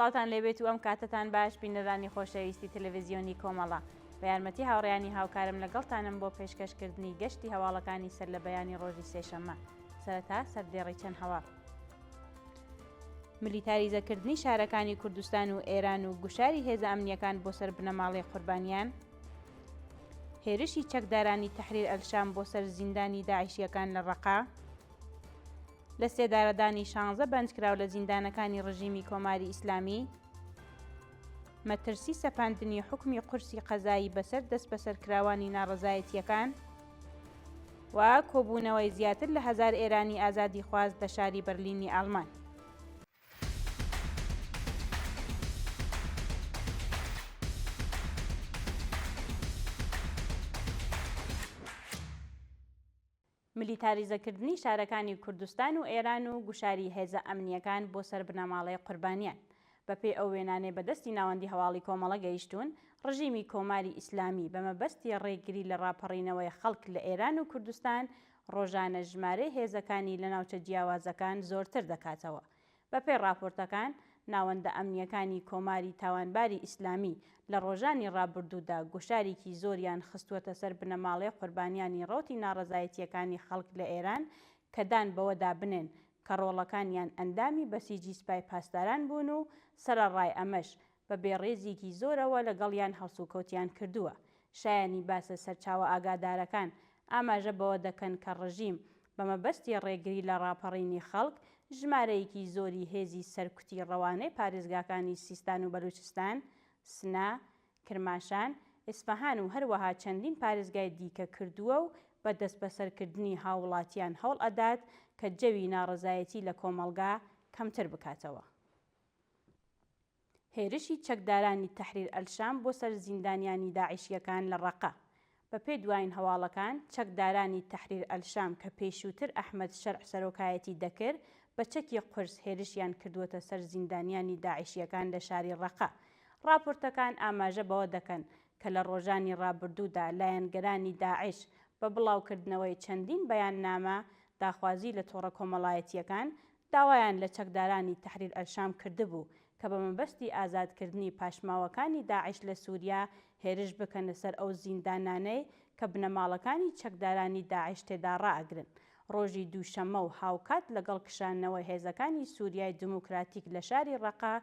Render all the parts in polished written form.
سڵاوتان لێبێت و ئەم کاتەتان باش بینەرانی خۆشەویستی تەلەڤیزیۆنی کۆمەڵە. بە یارمەتی هاوڕێیانی هاوکارم لەگەڵتانم بۆ پێشکەشکردنی گەشتی هەواڵەکانی سەر لە بەیانی ڕۆژی سێشەممە. سەرەتا سەردێڕی چەند هەواڵ. ملیتاریزەکردنی شارەکانی کوردستان و ئێران و گوشاری هێزە ئەمنییەکان بۆ سەر بنەماڵەی قوربانیان، هێرشی چەکدارانی تەحریر ئەلشام بۆ سەر زیندانی داعشییەکان لە ڕەقە، لە سێدارەدانی شانزە بەندکراو لە زیندانەکانی ڕژیمی کۆماری ئیسلامی، مەترسی سەپاندنی حوکمی قورسی قەزایی بەسەر دەستبەسەرکراوانی ناڕەزایەتییەکان و کۆبوونەوەی زیاتر لە هەزار ئێرانی ئازادیخواز لە شاری بەرلینی ئاڵمان. ملیتاریزەکردنی شارەکانی کوردستان و ئێران و گوشاری هێزە ئەمنییەکان بۆ سەر بنەماڵەی قوربانیان. بەپێی ئەو وێنانەی بە دەستی ناوەندی هەواڵی کۆمەڵە گەیشتوون، ڕژیمی کۆماری ئیسلامی بە مەبەستی ڕێگری لە ڕاپەڕینەوەی خەڵک لە ئێران و کوردستان، ڕۆژانە ژمارەی هێزەکانی لە ناوچە جیاوازەکان زۆرتر دەکاتەوە. بەپێی ڕاپۆرتەکان، ناوەندە ئەمنییەکانی کۆماری تاوانباری ئیسلامی لە ڕۆژانی ڕابردوودا گوشارێکی زۆریان خستووەتە سەر بنەماڵەی قوربانیانی ڕەوتی ناڕەزایەتییەکانی خەڵک لە ئێران کە دان بەوەدا بنێن کە ڕۆڵەکانیان ئەندامی بەسیجی سپای پاسداران بوون و سەرەڕای ئەمەش بە بێڕێزییەکی زۆرەوە لەگەڵیان هەڵسوکەوتیان کردووە. شایانی باسە سەرچاوە ئاگادارەکان ئاماژە بەوە دەکەن کە ڕژیم بە مەبەستی ڕێگری لە ڕاپەڕینی خەڵک، ژمارەیەکی زۆری هێزی سەرکوتی ڕەوانەی پارێزگاکانی سیستان و بەلوچستان، سنە، کرماشان، ئیسفەهان و هەروەها چەندین پارێزگای دیکە کردووە و بە دەستبەسەرکردنی هاووڵاتیان هەوڵ ئەدات کە جەوی ناڕەزایەتی لە کۆمەڵگا کەمتر بکاتەوە. هێرشی چەکدارانی تەحریر ئەلشام بۆ سەر زیندانیانی داعشییەکان لە ڕەقە. بەپێی دوایین هەواڵەکان، چەکدارانی تەحریر ئەلشام کە پێشووتر ئەحمەد شەرع سەرۆکایەتی دەکرد، بە چەکی قورس هێرشیان کردووەتە سەر زیندانیانی داعشییەکان لە شاری ڕەقە. ڕاپۆرتەکان ئاماژە بەوە دەکەن کە لە ڕۆژانی ڕابردوودا لایەنگرانی داعش بە بڵاوکردنەوەی چەندین بەیاننامە داخوازی لە تۆڕە کۆمەڵایەتییەکان داوایان لە چەکدارانی تەحریر ئەلشام کردبوو کە بە مەبەستی ئازادکردنی پاشماوەکانی داعش لە سوریا هێرش بکەنە سەر ئەو زیندانانەی کە بنەماڵەکانی چەکدارانی داعش تێدا ڕائەگرن. ڕۆژی دووشەممە و هاوکات لەگەڵ کشانەوەی هێزەکانی سوریای دموکراتیک لە شاری ڕەقە،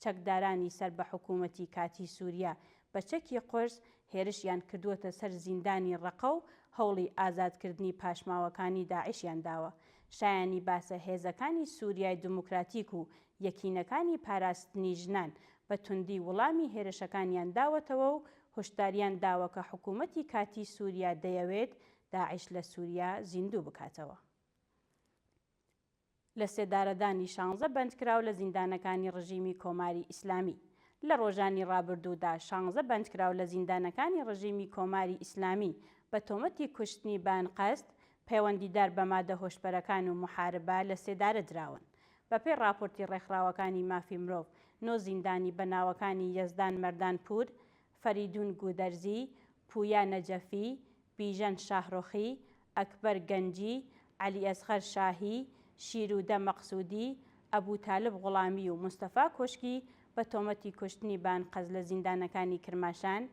چەکدارانی سەر بە حکوومەتی کاتیی سووریا بە چەکی قورس هێرشیان کردووەتە سەر زیندانی ڕەقە و هەوڵی ئازادکردنی پاشماوەکانی داعشیان داوە. شایانی باسە هێزەکانی سووریای دموکراتیک و یەکینەکانی پاراستنی ژنان بە توندی وڵامی هێرشەکانیان داوەتەوە و هۆشداریان داوە کە حکوومەتی کاتیی سووریا دەیەوێت داعش لە سووریا زیندوو بکاتەوە. لە سێدارەدانی شانزە بەندکراو لە زیندانەکانی ڕژیمی کۆماری ئیسلامی. لە ڕۆژانی ڕابردوودا شانزە بەندکراو لە زیندانەکانی ڕژیمی کۆماری ئیسلامی بە تۆمەتی کوشتنی بەئەنقەست، پەیوەندیدار بە مادە هۆشبەرەکان و موحاربە لە سێدارە دراون. بەپێی ڕاپۆرتی ڕێکخراوەکانی مافی مرۆڤ، نۆ زیندانی بە ناوەکانی یەزدان مەردانپوور، فەریدوون گوودەرزی، پوویا نەجەفی، بیژەن شاهرۆخی، ئەکبەر گەنجی، عەلیئەسغەر شاهی، شیرودە مەقسوودی، ئەبووتالب غوڵامی و مستەفا کۆشکی بە تۆمەتی کوشتنی بانقەز لە زیندانەکانی کرماشان،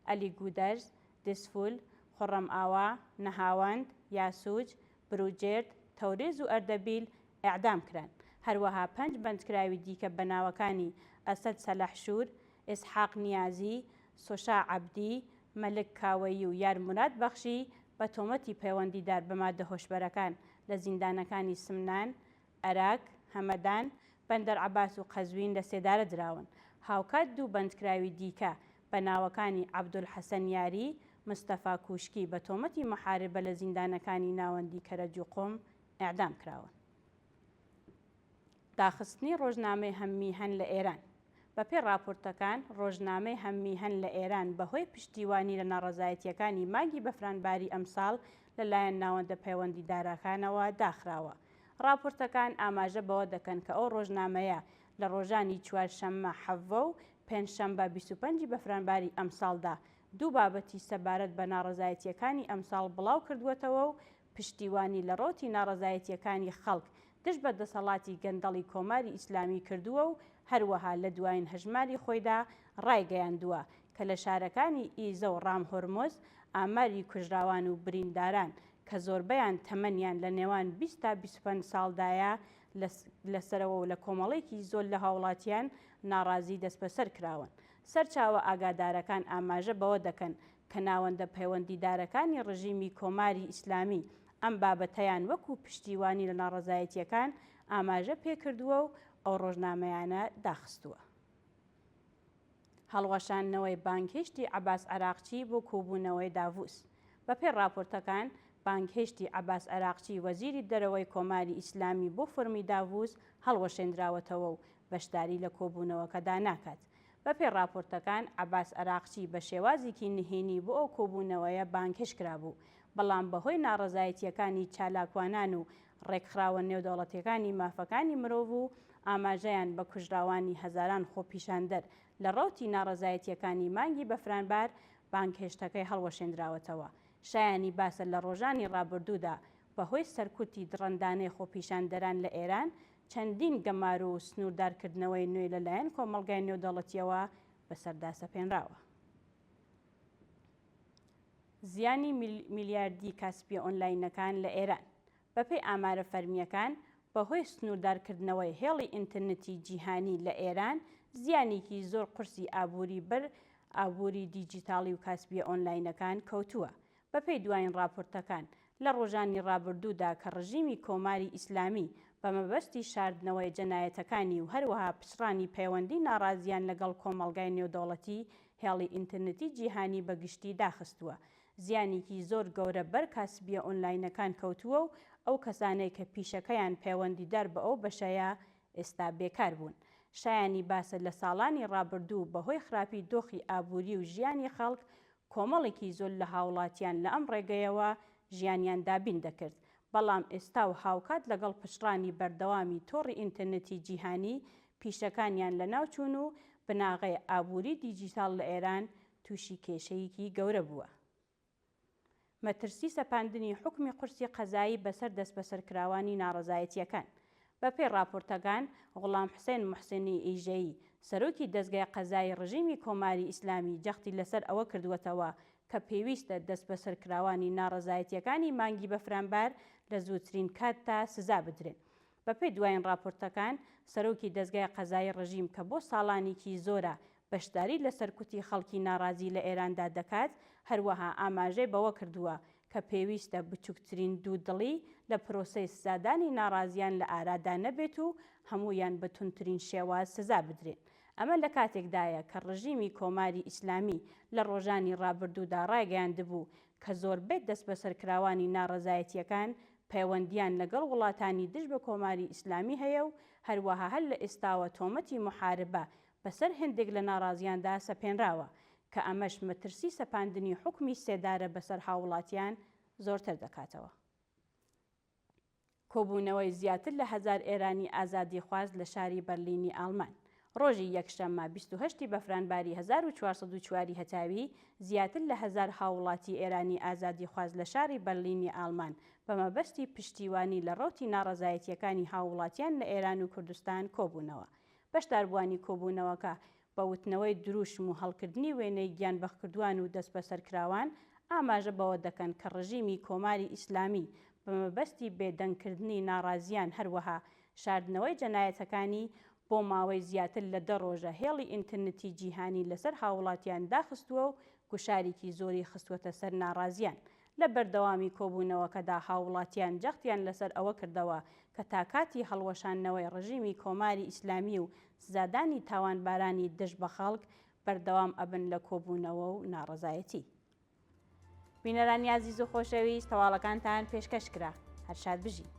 ئەلیگوودەرز، دزفول، خوڕەمئاوا، نەهاوەند، یاسووج، بروجێرد، تەورێز و ئەردەبیل ئێعدام کران. هەروەها پەنج بەندکراوی دیکە بە ناوەکانی ئەسەد سەلەحشوور، ئیسحاق نیازی، سۆشا عەبدی، مەلک کاوەیی و یار موراد بەخشی بە تۆمەتی پەیوەندیدار بە مادە هۆشبەرەکان لە زیندانەکانی سمنان، ئەراک، هەمەدان، بەندەر عەباس و قەزوین لە سێدارە دراون. هاوکات دوو بەندکراوی دیکە بە ناوەکانی عەبدولحەسەن یاری، مستەفا کوشکی بە تۆمەتی موحاربە لە زیندانەکانی ناوەندی کەرەج و قوم ئێعدام کراون. داخستنی ڕۆژنامەی هەم میهەن لە ئێران. بەپێی ڕاپۆرتەکان، ڕۆژنامەی هەم میهەن لە ئێران بەهۆی پشتیوانی لە ناڕەزایەتییەکانی مانگی بەفرانباری ئەمساڵ لەلایەن ناوەندە پەیوەندیداراکانەوە داخراوە. ڕاپۆرتەکان ئاماژە بەوە دەکەن کە ئەو ڕۆژنامەیە لە ڕۆژانی چوارشەممە 17 و پێنجشەمبە 25 ی بەفرانباری ئەمساڵدا دوو بابەتی سەبارەت بە ناڕەزایەتییەکانی ئەمساڵ بڵاو کردووەتەوە و پشتیوانی لە ڕەوتی ناڕەزایەتییەکانی خەڵک دژ بە دەسەڵاتی گەندەڵی کۆماری ئیسلامی کردووە و هەروەها لە دوایین هەژماری خۆیدا ڕایگەیاندووە کە لە شارەکانی ئیزە و ڕامهۆرمۆز ئاماری کوژراوان و برینداران کە زۆربەیان تەمەنیان لە نێوان 20 تا 25 ساڵدایە لەسەرەوە و لە کۆمەڵێکی زۆر لە هاوڵاتیان ناڕازی دەستبەسەر کراون. سەرچاوە ئاگادارەکان ئاماژە بەوە دەکەن کە ناوەندە پەیوەندیدارەکانی ڕژیمی کۆماری ئیسلامی ئەم بابەتەیان وەکوو پشتیوانی لە ناڕەزایەتییەکان ئاماژە پێکردووە و ئەو ڕۆژنامەیانە داخستووە. هەڵوەشاندنەوەی بانگهێشتی عەباس عەراقچی بۆ کۆبوونەوەی داڤوس بەپێی ڕاپۆرتەکان، بانگهێشتی عەباس عەراقچی وەزیری دەرەوەی کۆماری ئیسلامی بۆ فۆرمی داڤوس هەڵوەشێندراوەتەوە و بەشداری لە کۆبوونەوەکەدا ناکات. بەپێی ڕاپۆرتەکان، عەباس عەراقچی بە شێوازێکی نهێنی بۆ ئەو کۆبوونەوەیە بانگهێشت کرابوو، بەڵام بەهۆی ناڕەزایەتییەکانی چالاکوانان و ڕێکخراوە نێودەوڵەتییەکانی مافەکانی مرۆڤ و ئاماژەیان بە کوژراوانی هەزاران خۆپیشاندەر لە ڕەوتی ناڕەزایەتییەکانی مانگی بەفرانبار، بانگهێشتەکەی هەڵوەشێندراوەتەوە. شایانی باسە لە ڕۆژانی ڕابردوودا بەهۆی سەرکوتی دڕندانەی خۆپیشاندەران لە ئێران، چەندین گەمارۆ و سنووردارکردنەوەی نوێ لەلایەن کۆمەڵگای نێودەوڵەتییەوە بەسەردا سەپێنراوە. زیانی میلیاردی کاسپییە ئۆنلاینەکان لە ئێران بەپێی ئامارە فەرمییەکان، بەهۆی سنووردارکردنەوەی هێڵی ئینترنتی جیهانی لە ئێران، زیانێکی زۆر قورسی ئابووری بەر ئابووری دیجیتاڵی و کاسبییە ئۆنلاینەکان کەوتووە. بەپێی دوایین ڕاپۆرتەکان، لە ڕۆژانی ڕابردوودا کە ڕژیمی کۆماری ئیسلامی بە مەبەستی شاردنەوەی جەنایەتەکانی و هەروەها پچڕانی پەیوەندی ناڕازییان لەگەڵ کۆمەڵگای نێودەوڵەتی هێڵی ئینترنتی جیهانی بە گشتی داخستووە زیانێکی زۆر گەورە بەر کاسبییە ئۆنلاینەکان کەوتووە و ئەو کەسانەی کە پیشەکەیان پەیوەندیدار بە ئەو بەشەیە ئێستا بێکار بوون. شایانی باسە لە ساڵانی ڕابردوو بەهۆی خراپی دۆخی ئابووری و ژیانی خەڵک کۆمەڵێکی زۆر لە هاوڵاتیان لە ئەم ڕێگەیەوە ژیانیان دابین دەکرد، بەڵام ئێستا و هاوکات لەگەڵ پچڕانی بەردەوامی تۆڕی ئینتەرنێتی جیهانی پیشەکانیان لەناوچوون و بناغەی ئابووری دیجیتاڵ لە ئێران تووشی کێشەیەکی گەورە بووە. مەترسی سەپاندنی حوکمی قورسی قەزایی بەسەر دەستبەسەرکراوانی ناڕەزایەتییەکان. بەپێی ڕاپۆرتەکان، غوڵامحوسێن موحسێنی ئیژەیی، سەرۆکی دەزگای قەزایی ڕژیمی کۆماری ئیسلامی جەختی لەسەر ئەوە کردووەتەوە کە پێویستە دەستبەسەرکراوانی ناڕەزایەتییەکانی مانگی بەفرانبار لە زووترین کاتدا سزا بدرێن. بەپێی دوایین ڕاپۆرتەکان، سەرۆکی دەزگای قەزایی ڕژیم کە بۆ ساڵانیکی زۆرە بەشداری لە سەرکوتی خەڵکی ناڕازی لە ئێراندا دەکات، هەروەها ئاماژەی بەوە کردووە کە پێویستە بچووکترین دوودڵی لە پرۆسەی سزادانی ناڕازیان لە ئارادا نەبێت و هەموویان بە توندترین شێواز سزا بدرێن. ئەمە لە کاتێکدایە کە ڕژیمی کۆماری ئیسلامی لە ڕۆژانی ڕابردوودا ڕایگەیاندبوو کە زۆربەی دەستبەسەرکراوانی ناڕەزایەتییەکان پەیوەندییان لەگەڵ وڵاتانی دژ بە کۆماری ئیسلامی هەیە و هەروەها هەر لە ئێستاوە تۆمەتی موحاربە بەسەر هێندێک لە ناڕازیاندا سەپێنراوە کە ئەمەش مەترسی سەپاندنی حوکمی سێدارە بەسەر هاووڵاتیان زۆرتر دەکاتەوە. کۆبوونەوەی زیاتر لە هەزار ئێرانی ئازادیخواز لە شاری بەرلینی ئاڵمان. ڕۆژی یەکشەممە 28 ی بەفرانباری 1404 ی هەتاوی، زیاتر لە هەزار هاووڵاتی ئێرانی ئازادیخواز لە شاری بەرلینی ئاڵمان بە مەبەستی پشتیوانی لە ڕەوتی ناڕەزایەتییەکانی هاووڵاتیان لە ئێران و کوردستان کۆبوونەوە. بەشداربووانی کۆبوونەوەکە بە وتنەوەی درووشم و هەڵکردنی وێنەی گیانبەختکردووان و دەستبەسەرکراوان ئاماژە بەوە دەکەن کە ڕژیمی کۆماری ئیسلامی بە مەبەستی بێدەنگکردنی ناڕازییان هەروەها شاردنەوەی جەنایەتەکانی بۆ ماوەی زیاتر لە دە ڕۆژە هێڵی ئینترنتی جیهانی لەسەر هاووڵاتیان داخستووە و گوشاریکی زۆری خستووەتە سەر ناڕازییان لە بەردەوامی کۆبوونەوەکەدا هاووڵاتیان جەختیان لەسەر ئەوە کردەوە کە تا کاتی هەڵوەشاندنەوەی ڕژیمی کۆماری ئیسلامی و سزادانی تاوانبارانی دژ بە خەڵک بەردەوام ئەبن لە کۆبوونەوە و ناڕەزایەتی. بینەرانی ئازیز و خۆشەویست هەواڵەکانتان پێشکەش کرا. هەر شاد بژین.